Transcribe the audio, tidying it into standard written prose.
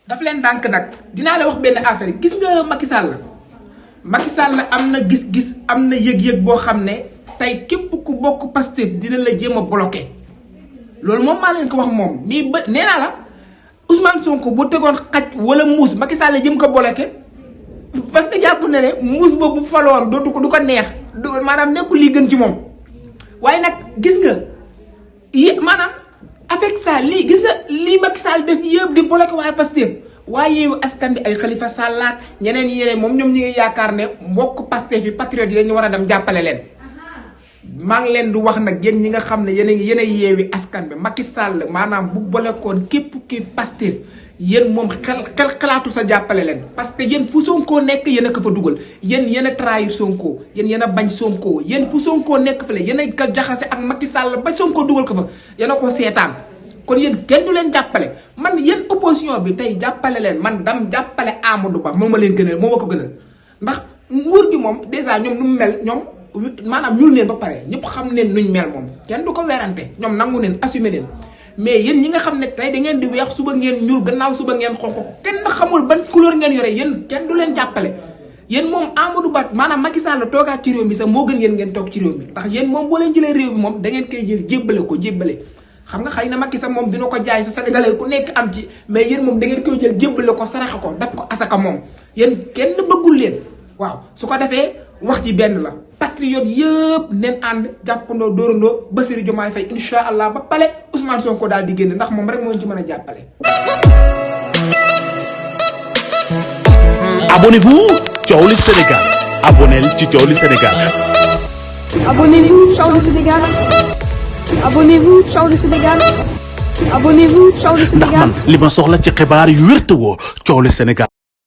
daf leen dànk nag dinaa la wax benn affaire gis nga Macky Sall am na gis-gis am na yëg-yëg boo xam ne tey képp ku bokk Pastef dina la jéem a bloqué loolu moom maa leen ko wax moom mais ba nee naa la Ousmane Sonko bu tegoon xaj wala muus Macky Sall jëm ko bloqué parce que jàpp na ne muus ba bu faloon du ko neex maanaam nekkul lii gën ci moom waaye nag gis nga maanaam avec ça lii gis nga lii Macky Sall def yëpp di bloqué waaye Pastef waaye yow askan bi ay Khalifa Sall ak ñeneen yeneen moom ñoom ñu ngi yaakaar ne mbokk Pastef yi patriote yi dañu war a dem jàppale leen maa ngi leen di wax nag yéen ñi nga xam ne yéen a yeewi askan bi Macky Sall maanaam bu bloquoon képp ki Pastef yéen moom xalaatu sa jàppale leen parce que yéen fu Sonko nekk yéen a ko fa dugal yéen a trahir Sonko yéen a bañ Sonko yéen fu Sonko nekk fële yéen a ko jaxase ak Macky Sall ba Sonko dugal ko fa yéen a ko seetaan kon yéen kenn du leen jàppale man yéen opposition bi tey jàppale leen man dam jàppale Amadou Ba moo ma leen gënal moo ma ko gënal ndax nguur gi moom dèjà ñoom nu mu mel ñoom maanaam ñuul neen ba pare ñëpp xam neen nuñ mel moom kenn du ko werante ñoom nangu neen assumé leen mais yéen ñi nga xam ne tey da ngeen di weex suba ngeen ñuul gannaaw suba ngeen xonq kenn xamul ban couleur ngeen yore yéen kenn du leen jàppale yéen moom Amadou Ba maanaam Macky Sall toogaat ci réew mi sax moo gën yéen ngeen toog ci réew mi ndax yéen moom boo leen jëlee réew mi moom da ngeen koy jël jébbale xam nga xëy na Macky sax moom dina ko jaay sa Sénégalais ku nekk am ci mais yéen moom da ngeen koy jël jébbale ko saraxe ko def ko asaka moom yéen kenn bëggul leen waaw su ko defee wax ji benn la patriote yëpp neen ànd jàppandoo dóorandoo Bassirou Diomaye Faye incha allah ba pale Ousmane Sonko daal di génn ndax moom rek moo ñu ci mën a jàppale. Abonnez-vous Thiowli Sénégal abonnel ci Thiowli Sénégal. Abonnez-vous Thiowli Sénégal. Abonnez-vous Thiowli Sénégal. Abonnez-vous Thiowli Sénégal. ndax man li ma soxla ci xibaar yu wér te woo Thiowli Sénégal.